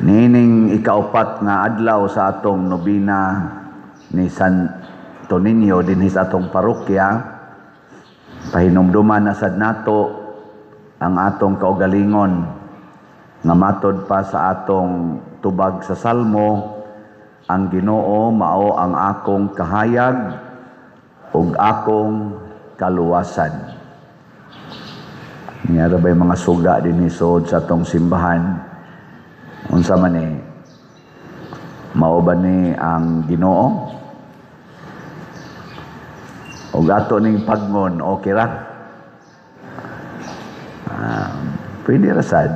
Niining ikaupat nga adlaw sa atong nobina ni Santo Niño dinhi sa atong parokya, pahinumduman na sad nato ang atong kaugalingon nga matod pa sa atong tubag sa Salmo, ang Ginoo mao ang akong kahayag ug akong kaluwasan. Niya ra ba'y mga suga dinhi sud sa atong simbahan? Unsa man ni? Mao ba ni ang Ginoo? Ug ato ning pagngon, okay ra? Pwede ra sad.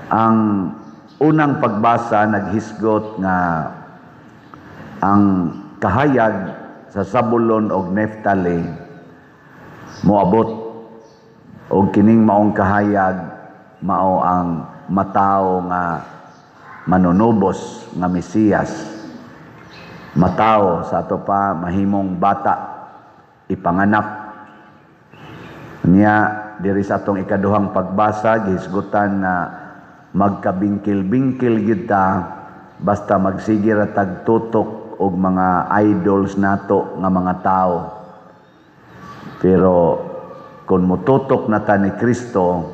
Ang unang pagbasa naghisgot nga ang kahayag sa Zabulon og Neftali moabot, og kining maong kahayag mao ang matawo nga manunubos nga Mesiyas, matawo sa ato pa mahimong bata, ipanganak niya. Diri sa atong ikaduhang pagbasa, gihisgutan na magkabingkil-bingkil gyud ta basta magsige ra tag tutok og mga idols nato nga mga tao. Pero kung mututok na ta ni Kristo,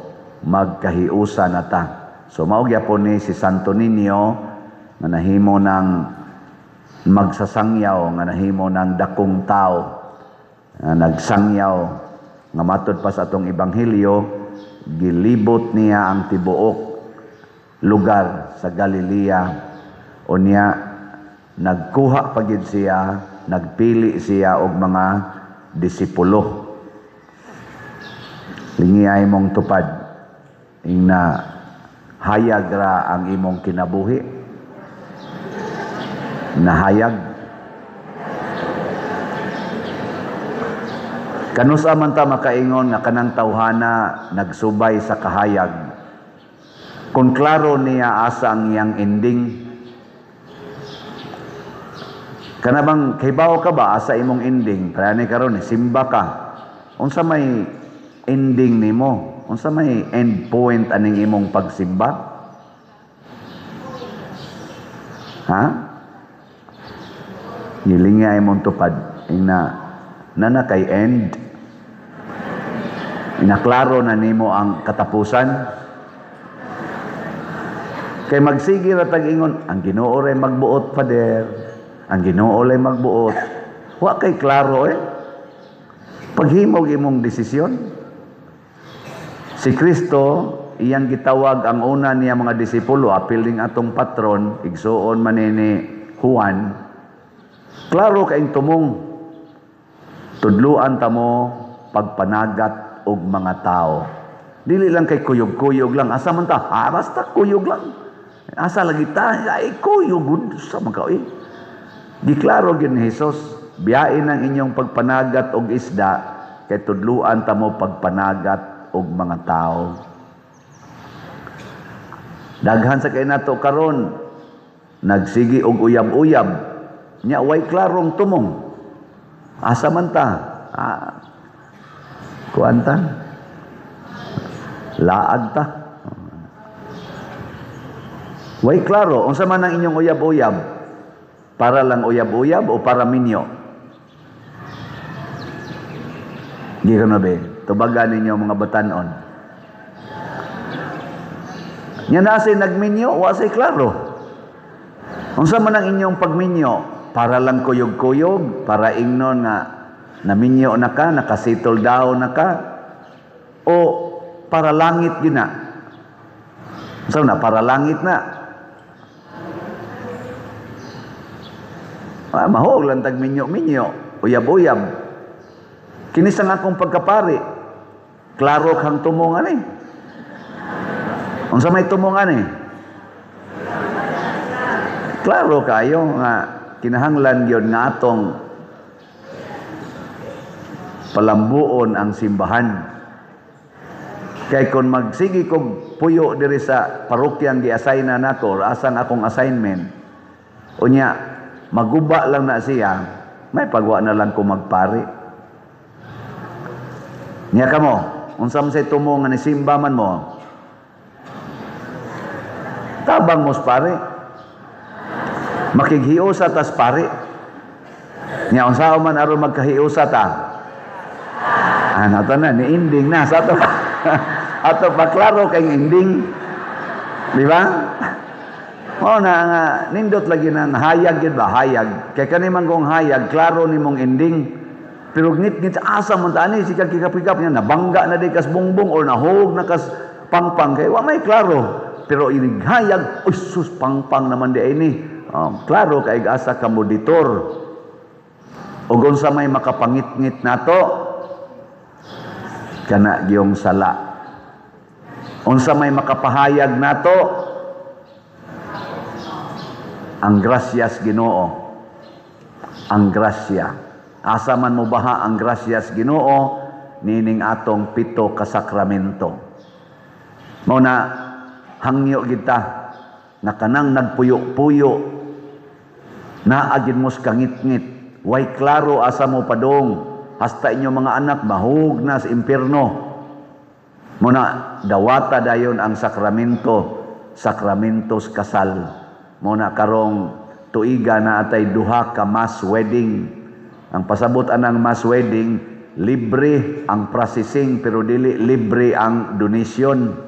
magkahiusa na ta. So mao gyapon ni si Santo Niño nga nahimo ng magsasangyaw, nga nahimo ng dakong tao, nga nagsangyaw, nga matod pa sa atong ebanghelyo, gilibot niya ang tibuok lugar sa Galilea. Unya nagkuha pa gyud siya, nagpili siya og mga disipulo. Lingiay mong tupad, ingna hayag ra ang imong kinabuhi. Nahayag. Kanusa man ta makaingon nga kanang tawhana nagsubay sa kahayag, kung klaro niya asa ang iyang ending? Kana bang kahibaw ka ba asa imong ending? Kaya ni karon simba ka. Unsa may ending nimo? Unsa may end point aning imong pagsimba? Ha? Gilinga imong tupad ingna nana kay end. Inaklaro na nimo ang katapusan. Kay magsige ra tag ingon, ang Ginoo ray magbuot, Father. Ang Ginoo ray magbuot. Wa kay klaro eh. Paghimog imong desisyon. Si Kristo iyang gitawag ang una niya mga disipulo, apil ning atong patron, igsuon man ni Juan. Klaro kaing tumong, tudluan ta mo pagpanagat og mga tao. Dili lang kay kuyog-kuyog lang. Asa man ta? Basta kuyog lang. Asa lagi ta? Ay, kuyog gud sa mga eh. Giklaro gyud ni Jesus, biyain ang inyong pagpanagat og isda kay tudluan ta mo pagpanagat og mga tao. Daghan sa kay nato karon nagsigi og uyab-uyab, nya way klarong tumong. Asa man ta? Kuan ta? Laag ta. Way klaro, unsa man ang inyong uyab-uyab? Para lang uyab-uyab o para minyo? Di ka na be, tubagan ninyo mga batanon. Nya nasa nagminyo, wa say klaro. Unsa man ang inyong pagminyo? Para lang kuyog-kuyog, para ingnon nga naminyo na ka, nakasettle down na ka, o para langit gyud na? Unsa na para langit na? Mahog lang tag minyo-minyo, uyab-uyab. Kinis ang akong pagkapari, klaro kang tumongan eh. Unsa may tumongan eh? Klaro kayo nga kinahanglan gyud nga atong palambuon ang simbahan. Kay kon magsige kog puyo diri sa parokyang gi-assign na nako, asang akong assignment, unya maguba lang na siya, may pagwa na lang ko magpari. Niya kamo, unsa man say tumo nga ni simba man mo? Tabang mos pare. Makighiusa tas pare. Nya unsa man aron magkahiusa ta? Ano to na ni ending na sa ato. Ato pa klaro kay ending. Di ba? Mao na nga nindot lagi nang hayag gid ba, hayag. Kay kani man kong hayag, klaro nimong ending. Pero ngit-ngit, asa man ta ani, sikag kikap-kikap niya, nabangga na di kas bungbong or nahog na kas pangpang, kay wa may klaro. Pero inig hayag, uy sus, pangpang naman di ini. Klaro kay asa ka moditor. Ug unsa may makapangitngit nato? Kana giyong sala. Unsa may makapahayag nato? Ang grasyas Ginoo. Ang grasya. Asa man mo baha ang grasyas Ginoo nining atong pito ka sakramento. Mao na hangyo kita na kanang nagpuyo-puyo naa gid mo sa kangitngit, way klaro asa mo padong, hasta inyo mga anak mahug na sa impierno. Mao na dawata dayon ang sakramento, sakramentos kasal. Mao na karong tuiga na atay duha ka mass wedding. Ang pasabot anang mass wedding, libre ang processing pero dili libre ang donation.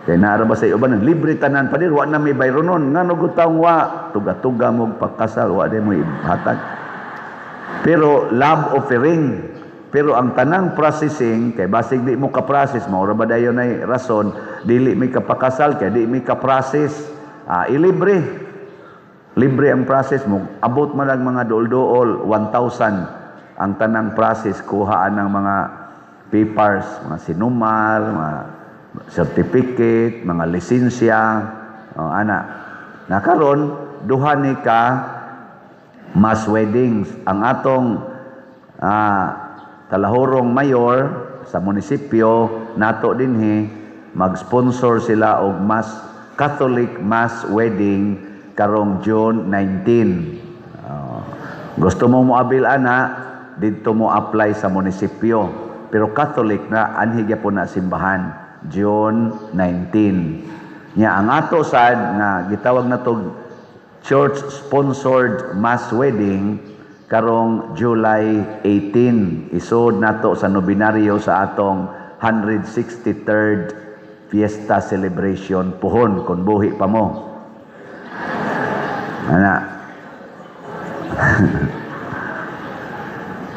Kay naara ba sa uban, libre tanan padir, wa na may bayronon, ngano gud taong wa tuga-tuga mo pagkasal, wa di mo ihatag. Pero love offering, pero ang tanang processing kay basig di mo ka-process, mao ra ba dayon ay rason dili mi kapakasal kay di mi ka-process. Ilibre. Libre ang process mo. Abot man lang mga dool-dool, 1,000 ang tanang process, kuhaan ng mga papers, mga sinumar, mga certificate, mga lisensya, oh, ana. Nakaron duha ni ka mass weddings. Ang atong talahorong mayor sa munisipyo nato dinhi, mag-sponsor sila og mass Catholic mass wedding karong June 19. Gusto mo moabil ana, didto mo apply sa munisipyo. Pero Catholic na, anhi gyapon na simbahan, June 19. Nya ang ato sad nga gitawag na tog church sponsored mass wedding karong July 18. Isod nato sa nobinaryo sa atong 163rd fiesta celebration puhon kung buhi pa mo. Ana.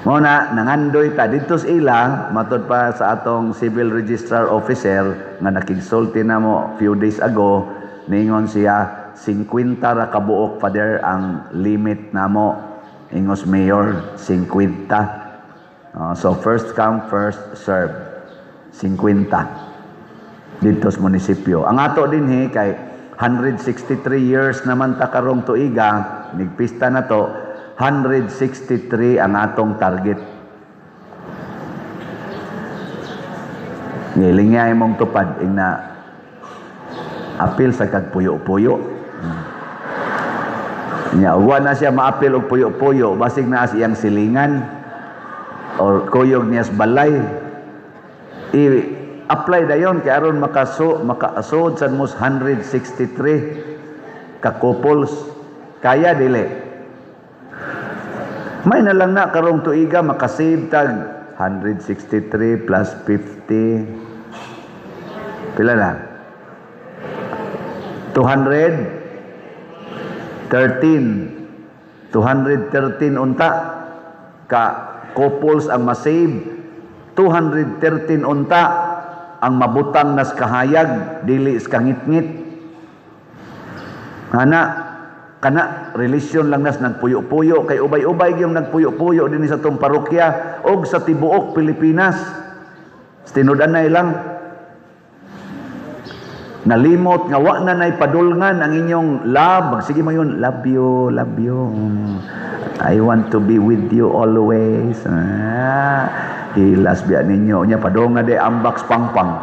Mao na nangandoy ta didto sa ila, matod pa sa atong civil registrar officer nga nakigsulti na mo few days ago, niingon siya 50 ra kabuok, Father, ang limit namo, ingos mayor, 50. So first come first serve, 50 didto sa munisipyo. Ang ato dinhi kay 163 years naman ta karong tuiga, nigpista na to, 163 ang atong target. Nilingay mong tupad, ingna apil sa kagpuyo-puyo. Nya, uwa na siya maapil og puyo-puyo, basig na sa iyang silingan or kuyog niya sa balay. I-apply dayon kay aron makaasod sad mos 163 ka couples. Kaya dili. May na lang na karong tuiga makasave tag 163 plus 50. Pila na? 213. 213 unta ka couples ang masave. 213 unta ang mabutang nas kahayag dili sa kangitngit. Ana kana relasyon lang nas nagpuyo-puyo kay ubay-ubay gyud nagpuyo-puyo dinhi sa tong parokya og sa tibuok Pilipinas. Tinud-anay lang nalimot nga wa na nay padulngan ang inyong love. Sige mo yun, love you, love you. I want to be with you always. Hilas biya ninyo. Nya padulngan de ambaks pangpang.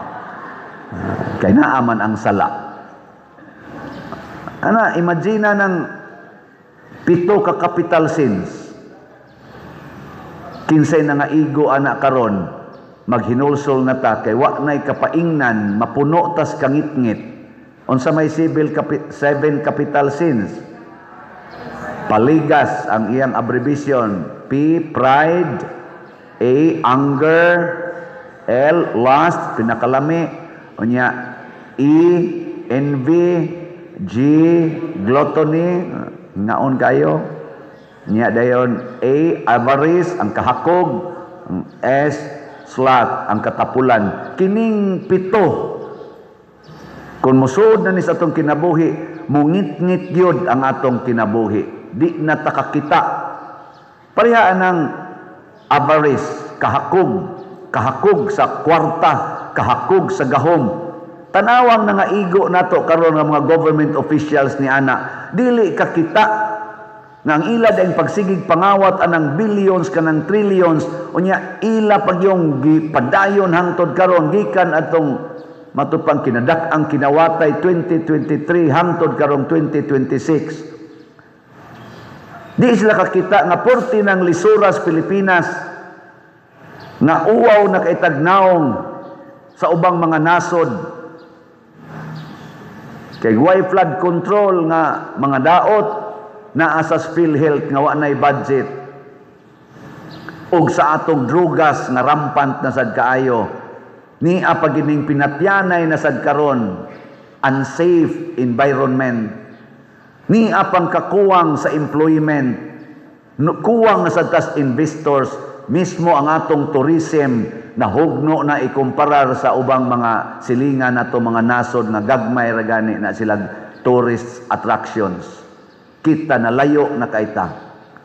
Kay naaman ang sala. Ana, imagine na ng 7 ka capital sins. Kinsay na nga igo ana karon, maghinulsol na ta kay wa na'y kapaingnan, mapuno tas kangitngit. Unsa may seven capital sins? Paligas ang iyang abbreviation. P, pride. A, anger. L, lust, pinakalami. Unya, E, envy. G, gluttony, ngaon kayo. Nya dayon A, avarice, ang kahakog. Ang S, sloth, ang katapulan. Kining pito, kung musuod na ni sa atong kinabuhi, mungit-ngit gyud ang atong kinabuhi. Di na ta kakita. Pareha ang avarice, kahakog, kahakog sa kwarta, kahakog sa gahom. Tanawang nangaigo nato karon nga mga government officials ni ana, dili kakita nga ang ila dayong pagsigig pangawat anang billions kanang trillions, unya ila pag yung gipadayon hangtod karon gikan atong matupang kinadak-ang kinawatay 2023 hangtod karong 2026. Di sila kakita nga porti ng lisuras Pilipinas nga uwaw na kaitagnaong sa ubang mga nasod. Kay way flood control nga mga daot naa sa PhilHealth nga wa nay budget. Ug sa atong drugas nga rampant na sad kaayo, nia pagining pinatyanay na sad karon, unsafe environment. Nia pang kakuwang sa employment, kuwang na sad tas investors, mismo ang atong tourism na hugno na ikumparar sa ubang mga silingan nato mga nasod nga gagmay ra gani na sila tourist attractions. Kita na layo na kaita.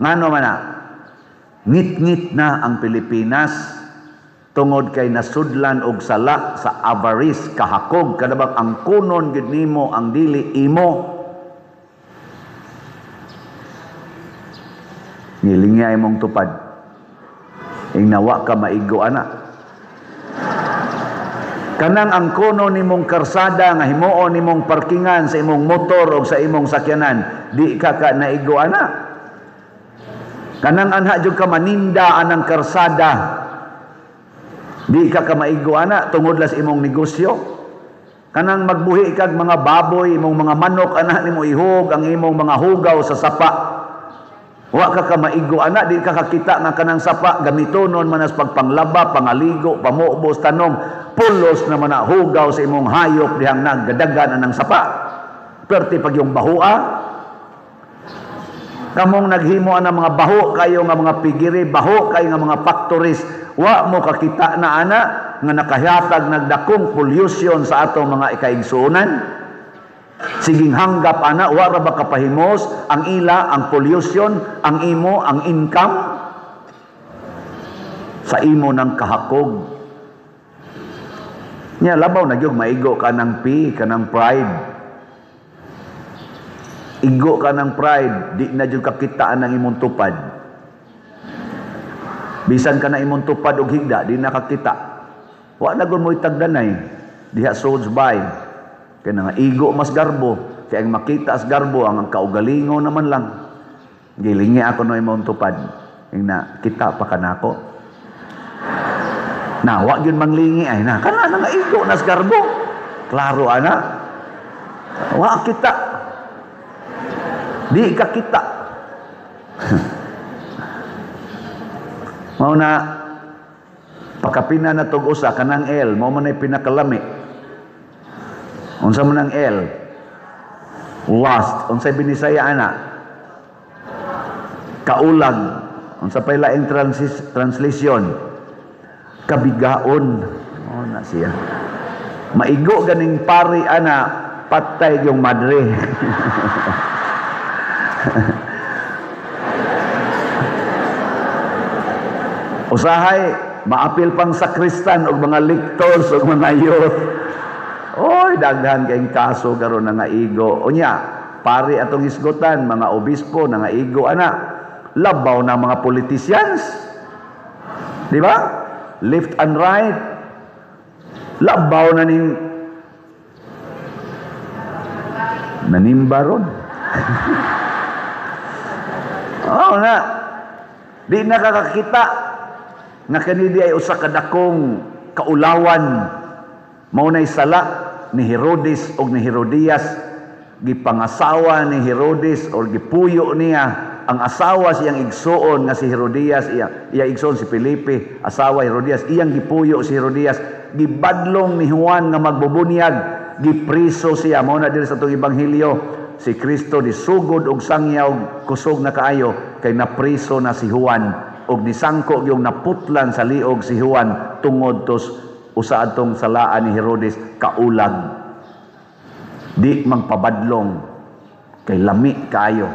Ngano man na? Ngit-ngit na ang Pilipinas tungod kay nasudlan og sala sa avarice, kahakog, kadabang ang kunon gid nimo ang dili imo. Nilingya imong tupad. Ingnawa ka maigo ana. Kanang ang kuno nimong karsada nga himuon nimong parkingan sa imong motor o sa imong sakyanan, di ka ka naigo ana. Kanang anha jud ka maninda anang karsada, di ka ka maigo ana tungod las imong negosyo. Kanang magbuhi kag mga baboy, imong mga manok ana nimo ihug ang imong mga hugaw sa sapa. Wa ka ka maigo ana, di ka kakita nga kanang sapa gamitonon man as pagpanglaba, pangaligo, pamuobos, tanom, pulos na man hugaw sa imong hayop dihang naggadagan anang sapa. Perti pag yung bahua, kamong naghimo ang mga baho kayo nga mga pigiri, baho kayo nga mga factories, wa mo kakita na ana nga nakahatag nagdakong pollution sa atong mga ikaigsuonan. Siging hanggap ana, wa ra ba kapahimos ang ila ang pollution, ang imo ang income sa imo ng kahakog. Nya labaw na gyud maigo ka ng P, ka ng pride. Igo ka ng pride, di na jud kakitaan ang imong tupad. Bisan ka na imong tupad og higda, di na kakita. Wa na gud mo'y tagdanay diha sods by. Kaya nga igo mas garbo, kaya ang makita as garbo ang kaugalingo naman lang. Gilingi ako no imong tupad. Ingna kita pa kanako. Na wa gyud manglingi ay na kana nga igo nas garbo. Klaro ana. Wa kita. Di ka kita. Mao na pakapina na tog usa kanang L, mao man ay pinakalami. Unsa man ang L? Lust. Unsay Binisaya ana? Kaulag. Unsa pay laing translation? Kabigaon. Oh, na siya. Maigo ganing pari ana, patay yung madre. Usahay maapil pang sakristan og mga lectors og mga youth. Oy, daghan kayong kaso karon na ngaigo. Unya, pari atong hisgutan, mga obispo na ngaigo ana. Labaw na mga politicians. Di ba? Left and right. Labaw na ning nanimba ron. Oo na. Di nakakakita nga kanidi ay usa ka dakong kaulawan. Mao nay sala. ni Herodes og ni Herodias. Gipangasawa ni Herodes or gipuyo niya ang asawa siyang igsuon nga si Herodias, iya igsuon si Felipe, asawa Herodias, iyang gipuyo si Herodias. Gibadlong ni Juan nga magbubunyag, gipriso siya. Mao na diri sa atong ebanghelyo, si Kristo disugod og sangyaw, kusog na kaayo kay napriso na si Juan og nisangko yung naputlan sa liog si Juan tungod tos usa atong salaan ni Herodes, kaulag. Di magpabadlong kay lami kaayo.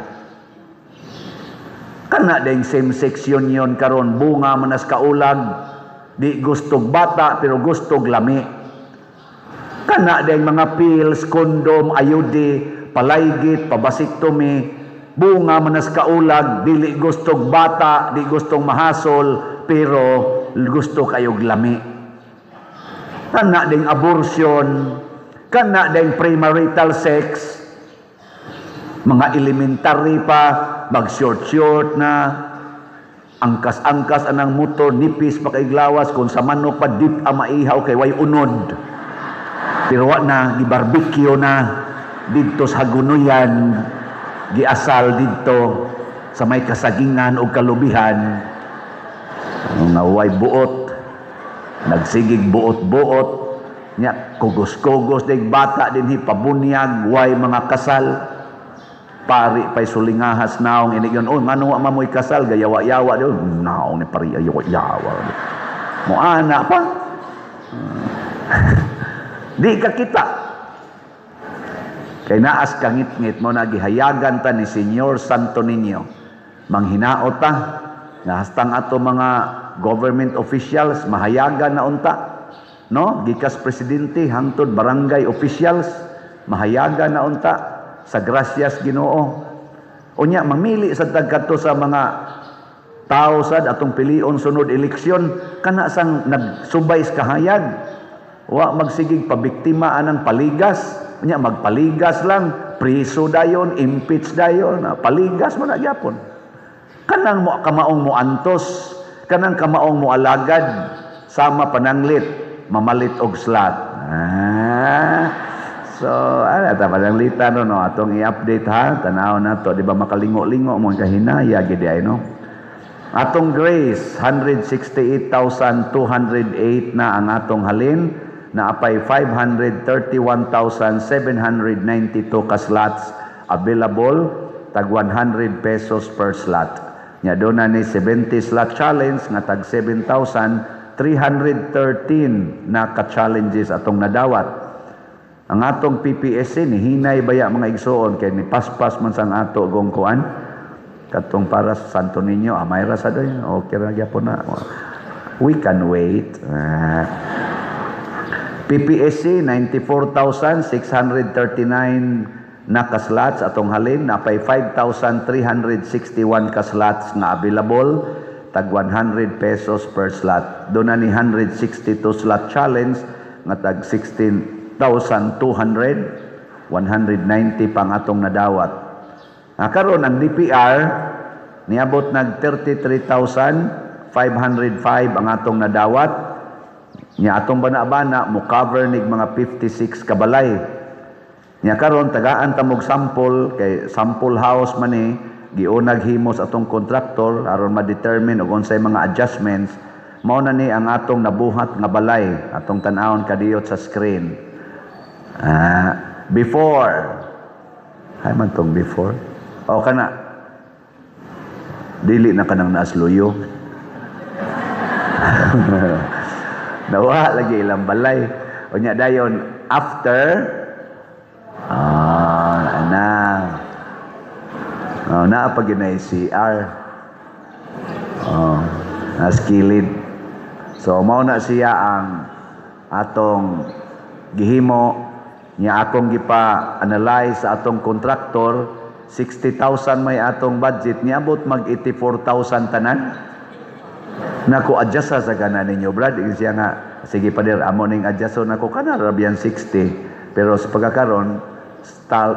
Kana ding same-sex union karon, bunga manas kaulag. Di gustog bata pero gustog lami. Kana ding mga pills, condom, IUD, palaygit, pa-vasectomy, bunga manas kaulag. Dili gustog bata, di gustong mahasol, pero gusto kayog lami. Kana ding abortion, kana ding premarital sex, mga elementary pa, mag short short na, angkas-angkas anang motor, nipis pa kaiglawas, kung sa manok pa dip ang maihaw kay way unod. Pero wa na, gi-barbecue na didto sa Hagunoyan, giasal didto sa may kasagingan o kalubihan. Nga way buot, nagsigig buot-buot, nya kugos-kugos dig bata dinhi pabunyag, way mga kasal. Pari pa'y sulingahas naong ini yun. Oh, ngano wa mamoy kasal, gayawa-yawa di naong ni pari yawa-yawa. Mo ana pa. Di ka kita. Kay naas kangit-ngit mo na gihayagan ta ni Senyor Santo Niño. Manghinaot ta nga hastang ato mga government officials mahayagan na unta. No? Gikas presidente hangtod barangay officials mahayagan na unta sa grasyas Ginoo. Unya mamili sa tagkadto sa mga tao sad atong pilion sunod eleksyon kana sang nagsubay sa kahayag. Wa magsigig pabiktima anang paligas. Unya magpaligas lang, priso dayon, impeach dayon, paligas mo na gyapon. Kanang mo kamaong mo antos, kanang kamaong mo alagad sama pananglit, mamalit og slot. So, ano ta pananglitan no, no, atong i-update ha, tanaw na to, di ba makalingo-lingo mo kahinaya gid ay no. Atong grace 168,208 na ang atong halin, naapay 531,792 ka slots available, tag 100 pesos per slot. Nya doon na ni 70 slot challenge nga tag 7,313 na ka-challenges atong nadawat. Ang atong PPSC ni hinay baya mga igsoon kay ni paspas man sang ato gong kuan katong para sa Santo Niño, amay ra sa doy, okay ra gyapon na, we can wait. PPSC 94,639 na ka-slots atong halin, napay 5,361 ka-slots nga available, tag 100 pesos per slot. Doon na ni 162 slot challenge nga tag 16,200, 190 pang atong nadawat. Karon ang DPR niabot nag 33,505 ang atong nadawat. Nya atong bana-bana mo cover nig mga 56 kabalay. Nya karon tagaan ta mog sample kay sample house man ni giunag himos atong kontraktor aron ma-determine og unsay mga adjustments. Mao na ni ang atong nabuhat nga balay, atong tan-awon kadiyot sa screen. Before. Hay man tong before. O kana. Dili na kanang naasluyo. Nawa lagi ilang balay. Unya dayon after ana. Oh, naa pa gyud na CR. Oh, naskilid. So mao na siya ang atong gihimo niya, akong gipa-analyze sa atong kontraktor, 60,000 may atong budget, niabot mag 84,000 tanan. Nako, adjust sa gana ninyo, Brad. Ingon siya nga, sige pader, amo ning adjuston nako kana rabian 60. Pero sa pagkakaron,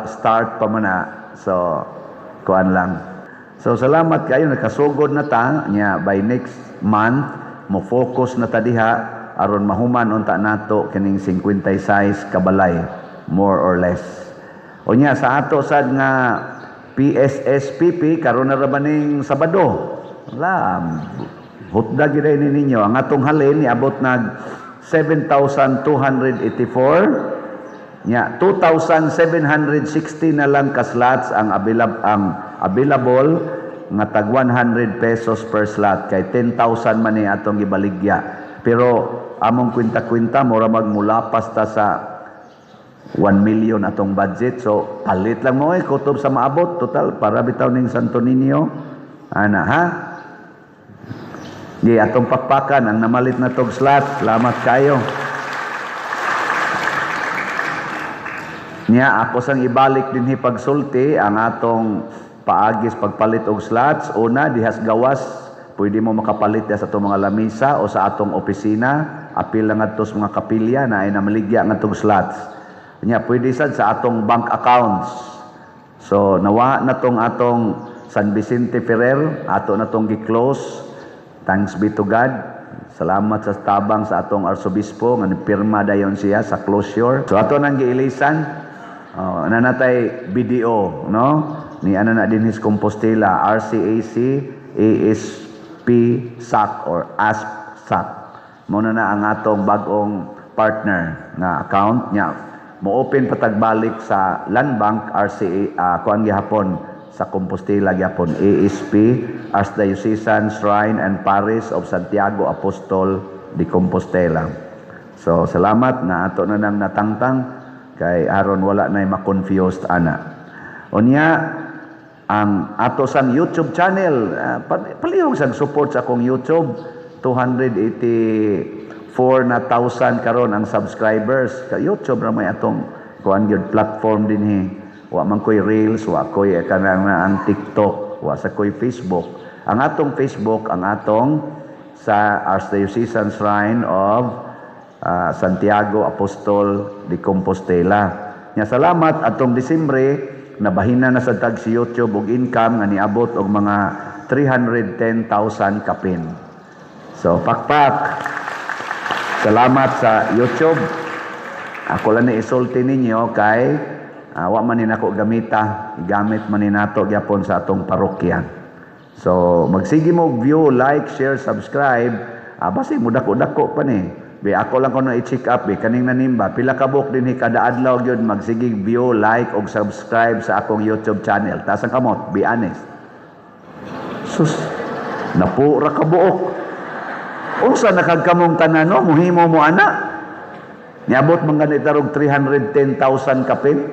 start pa man na. So, kuan lang. So, salamat kayo, nakasugod na ta. Nya, by next month, mo focus na ta diha. aron mahuman unta nato kining 56 ka balay, more or less. Unya sa ato sad nga PSSPP, karon na ra ba ning Sabado. Wala, hutda gid ni ninyo ang atong halin, niabot nag 7,284 nya, 2,760 na lang ka slots ang available nga tag 100 pesos per slot, kay 10,000 man ni atong gibaligya. Pero among kwenta-kwenta, mura magmulapas ta sa 1 million atong budget. So palit lang mo eh, kutob sa maabot. Total, para bitaw ning Santo Niño ana, ha. Di atong pakpakan ang namalit na tog slot. Salamat kayo. Niya ako sang ibalik dinhi pagsulti ang atong paagis pagpalit og slots. Una, dihas gawas, pwede mo makapalit diha sa atong mga lamisa o sa atong opisina. Apil lang ngadto sa mga kapilya na ay namaligya ngadtong slots. Niya pwede sad sa atong bank accounts. So nawa na tong atong San Vicente Ferrer, ato na tong gi-close. Thanks be to God. Salamat sa tabang sa atong arsobispo nga nipirma dayon siya sa closure. So ato nang giilisan. Oh, nanatay BDO, no? Ni ana na din his Compostela, RCAC ASP SAC or ASP SAC. Mo na na ang atong bag-ong partner nga account niya. Mo-open patagbalik sa Land Bank RCA, kuan gihapon sa Compostela gyapon, ASP Archdiocesan Shrine and Parish of Santiago Apostol de Compostela. So salamat na ato na nang natangtang kay aron wala nay ma-confused ana. Unya ang ato sang YouTube channel, palihog sang support sa akong YouTube, 284 na thousand karon ang subscribers. Ka YouTube ra may atong kuan gyud, platform dinhi. Wa man koy Reels, wa koy kanang na ang TikTok, wa sa koy Facebook. Ang atong Facebook, ang atong sa Archdiocesan Shrine of Santiago Apostol de Compostela. Nya salamat, atong Disembre nabahina na sa tag si YouTube og income nga niabot og mga 310,000 kapin. So pakpak. Salamat sa YouTube. Ako lang ni isulti ninyo kay wa man ni nako gamita, igamit man ni nato gyapon sa atong parokya. So magsige mo view, like, share, subscribe. Basi mo dako-dako pa ni. Be ako lang kuno i-check up be kaning nanimba pila ka buok dinhi kada adlaw gyud magsige view, like og subscribe sa akong YouTube channel. Taas ang kamot, be honest. Sus, napu ra ka buok. Unsa nakagkamong tanan, no? Muhimo mo ana. Niabot man ganit og 310,000 kapin.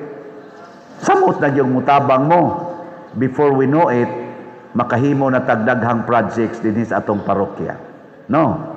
Samot na yung mutabang mo. Before we know it, makahimo na tagdaghang projects dinhi sa atong parokya. No?